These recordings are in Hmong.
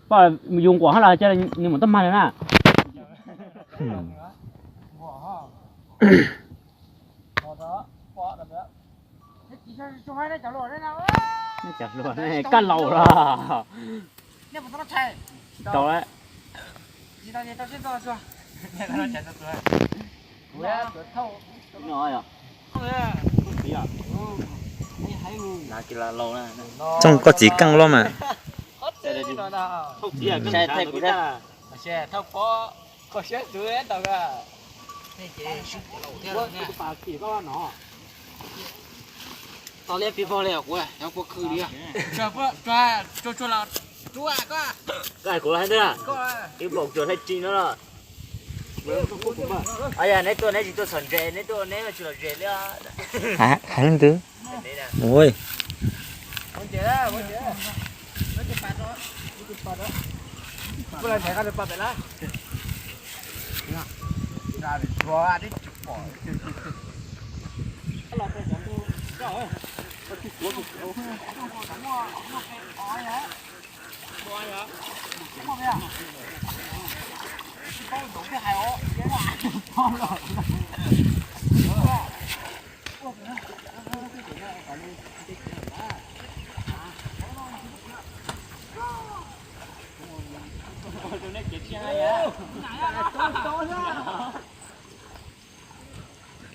Poj yus nquam hab los cia nws mus tab mag na. Cov hluas ne, kab laus los. Tsis tau. Txooj koj txiv keej loj mas. Tau liab pib pog li kuv, kuv khwv li. Koj hais kuv hais ntag, ib pom cuag thaij tsis no los. Yog neb tuaj neb tsis tuaj txhom ntses, neb tuaj neb tsis los ntses li. Hais leej twg? Ua,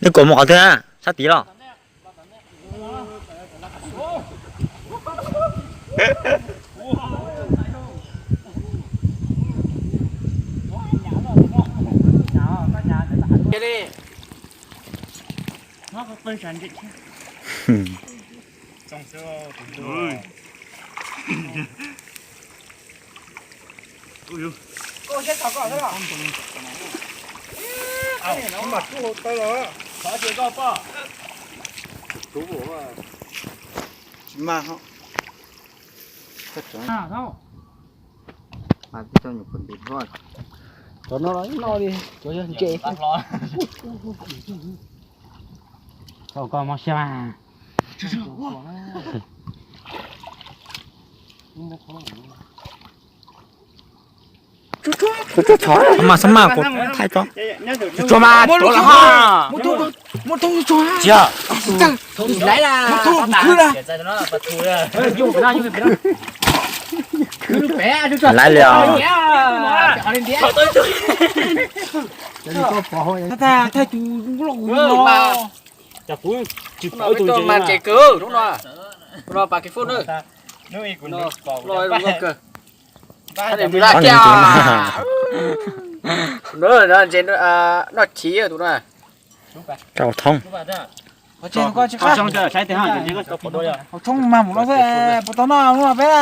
Neb kuam mus qhov twg na, sab tid los? Tsis mag. Cov no los no li, cov yog ntses. Tau koj mob siab mas. Tsuag tsuag tso mas xab mas kuv thaij tso. Tsuag tsuag mas tsuag los ho. Tsis yog. Laiv li os. Thaij tus loj kuv mas. Tsis pom tus mas tsev kawg hnub no. Hnub no pas kev foob na. Ntses noj chiv tus no. Rau thoob. Hauv tshoob mag mus no xwb, puas tau noj hnub no peb.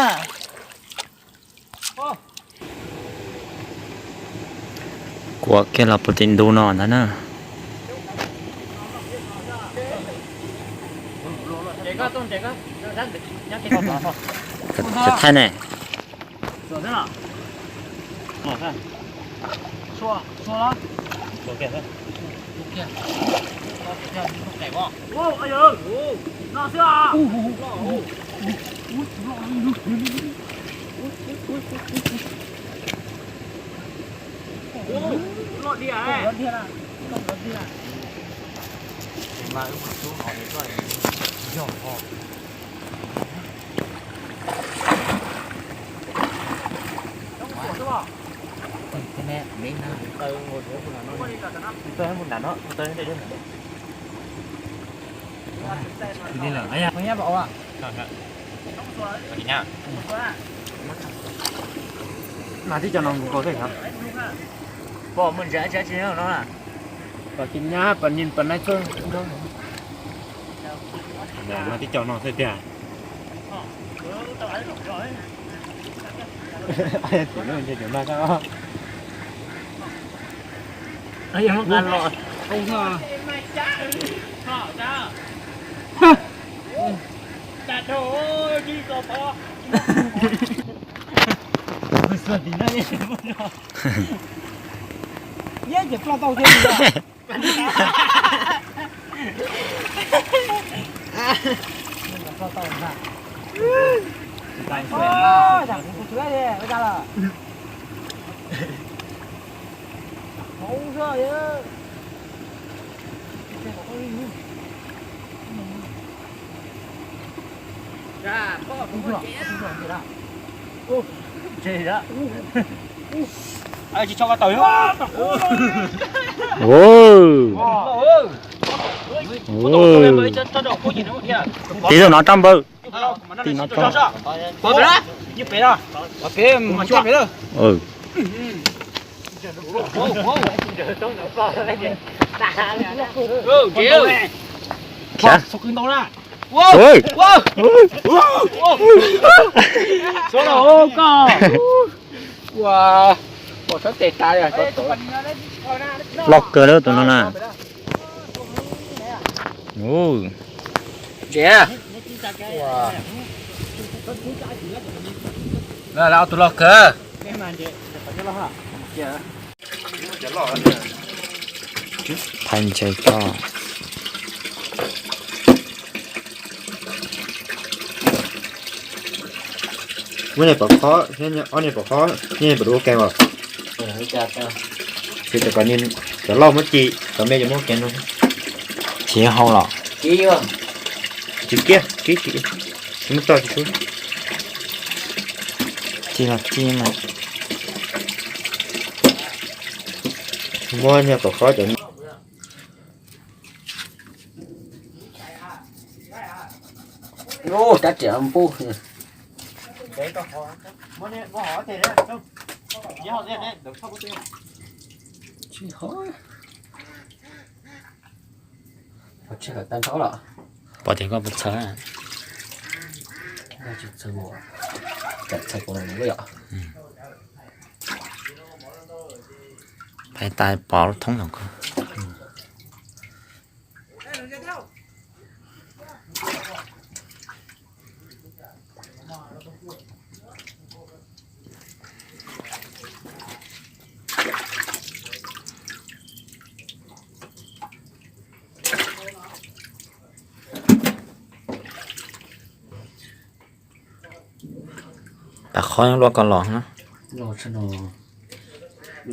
Kuam kiag los puag tim ntu no ntag na. Thaij ne. Mas tib co no nkaus thiab. Pom muaj ntses tsis no na. Pom tsis nyab pom nin pom nai txog. Mas tib co no xwb tiag. Tus no ntshe tus no. Yeej ces ploj tau thiab. Ploj tau ntag. Tsam kuv tus tsuav li, ua Tib tug no rau npawg. Tib no rau. Khiav. Loj kawg lawm tus no na. Ntses. Tus loj kawg. Phais ntses tso. Muab niag pov qhob, ob niag pov qhob, niag pov dua ua ke os. Ces cov, cov lauj muab ci, cov me ces muab ua ke no. Tsis hau los? Tsis kiag, kib tsis, tsis muab tso tsis suab. Ci los ci mas. Muab niag pov qhob cov Ub, cab riam npub. Pom tias koj puas txhawj? Phais tas pov thoob los koj. Tam qhov luaj koj los na. Loj tshaj no,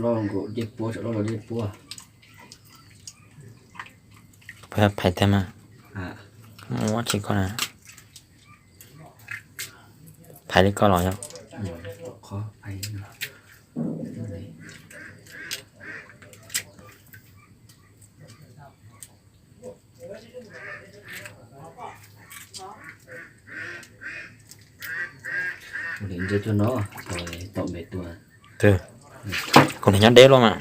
loj nkaus dej puab, loj dej puab. Phais tiag mas. Muab tsis koj na. Phais li koj los yog. Ntses tuaj no, tom npe tuaj. Kuv nyob deb luaj mas.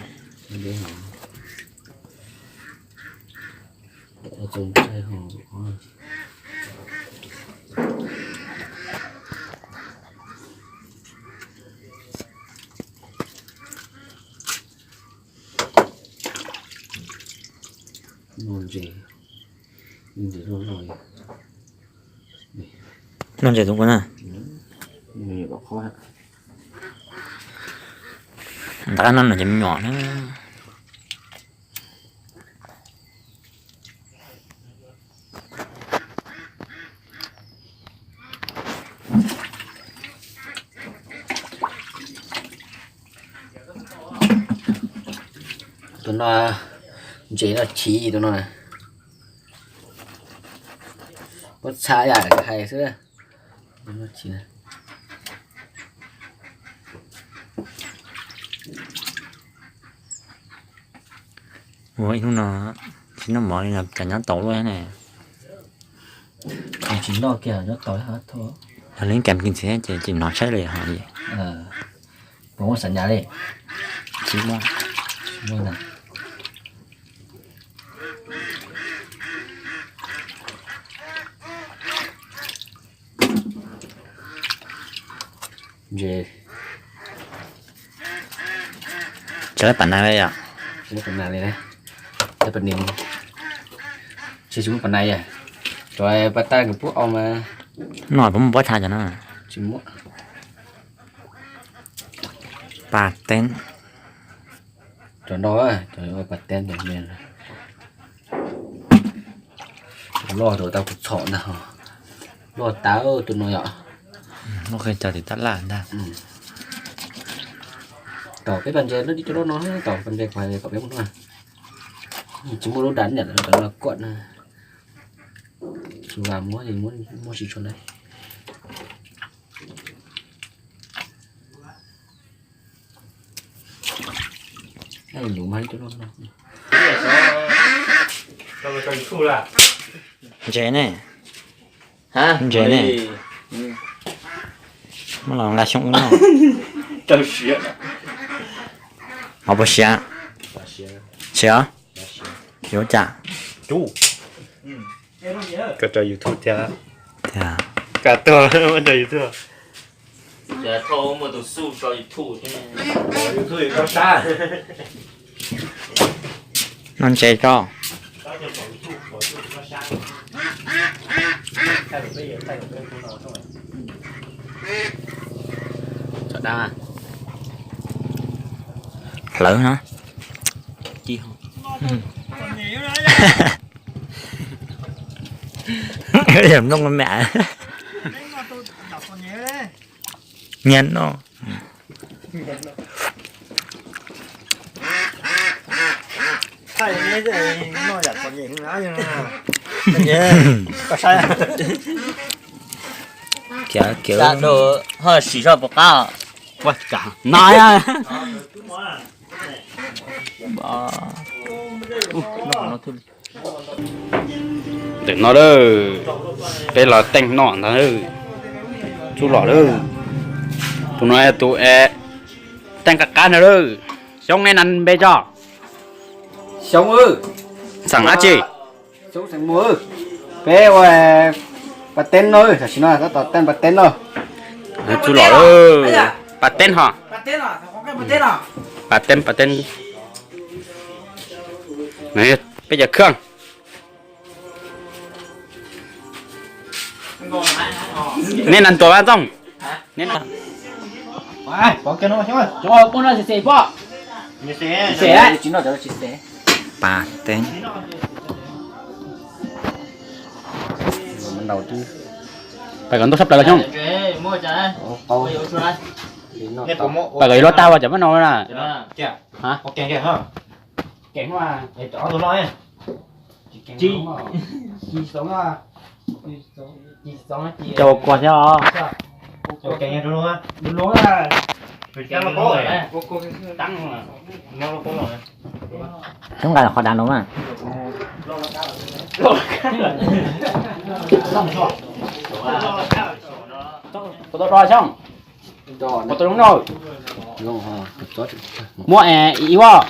Noj ntses, noj ntses tus kuv na. Ntab no ces me nyuam na. Tus no ntses no chiv tus no. Puab txha yam hais xwb. Ua ib hnub no tsis noj mov li los cas nyob tau luaj ne. Tsis noj kiag nyob tau. Yog li kam kiag ntxiv ces tsis hnov saib li hos. Puas muaj xav nyas li? Tsis muaj. Ntses. Tsis muaj pam nas li yom? Tsis muaj pam nas li na. Tsis muaj pam nas yom? Cov paj tab nws pub au mas. No puas muaj pob txha cov no? Tsis muaj. Pas teeb. Cov no, cov pas teeb cov me. Loj rau tau kuv txhom ntag. Loj tas tus no yom. Loj qhia cov tim tab laj ntag. Tom peb pas ntses lub dib cov loj no, tom pas ntses kom kom peb mus noj. Tsis muaj lub dam niam lawv los kuam na. Tsis vas muab, muab tsis tshua lawm. Ntses ne. Ntses ne. Muab los nqa xyoob ub noj. Ho puas siav? Siav os. Yuav cas? Koj rau YouTube thiab. Koj tuaj muab rau YouTube. Noj ntses tso. Hlawv no. Yog nplooj mem. Nyias noj. Kiav kiav. Ho siv zog puas qab? Ua cas no. Ntawm no lawm, peb los teej noj ntag. Txuj lom lawm. Tus no tus teej qab qab no lawm. Xyoob, neb na npe tso? Xyoob. Xeem dab tsi? Xyoob xeem Muas. Peb ua pas teb no, tam sim no tab tom teej pas teb no. Txuj lom lawm. Pas teb ho. Pas teb, pas teb. Peb cov khab. Neb na ntuas Vaj Txooj? Pas teb. Pais kom ntau sab plaws los xyoob. Pais kom yuav luaj tag ua cov mab no na. Cov ua kua thiab os. Xyoob nqa qhov dav no mas. Puas tau do Xyoob? Puas tau zoo no? Muab ib voj.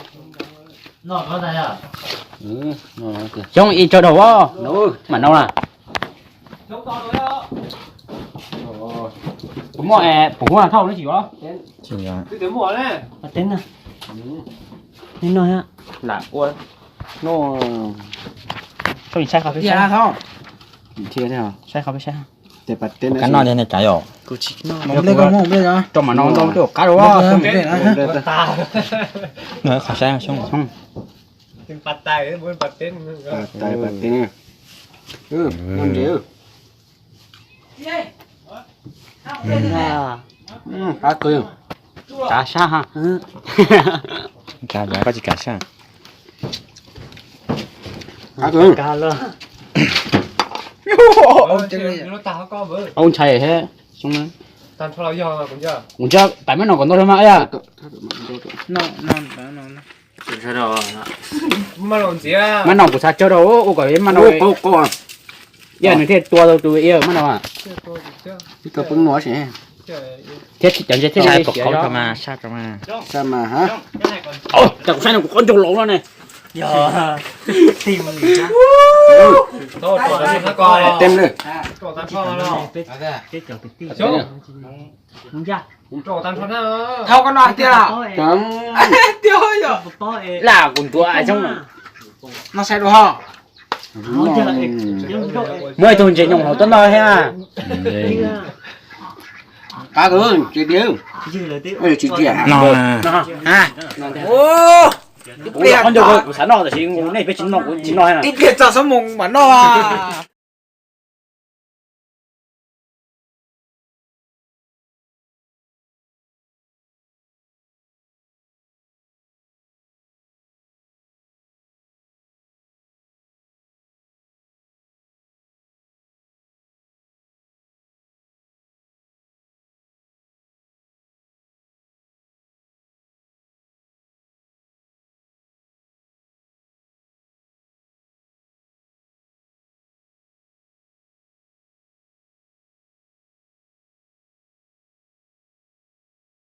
Xyoob ib tsaug dhau, mam noj na. Kuv muaj pum huab thauj no tsis yuav. Teb no, lam ua. Saib qhov peb saib, saib qhov peb saib. Kab noj li ne kav yom. Rau mam no ntau tej qab rau. Qhov saib xyoob. Kav sab ha. Kav, koj tsis kav sab. Ua ntshai thiab. Kuv ntshe pais mab no kom ntau mas yog. Mab no kuv xav tsawg rau ua kom mab no, yog nws thiaj tua tau tus ia mab no. Thiab cov ntses thiaj li siav. Cas kuv saib no kuv qhov ncauj laus no ne. Tej lawm. Lam kuv ntuav xyoob no. Muab ib tug ntses nyoos hauv tuaj noj thiab. Qab, tsis tiag, tsis tiag no. Kuv xav noj tab sis nej peb tsis noj, kuv tsis noj. Tib pliag txog xab moos mam noj.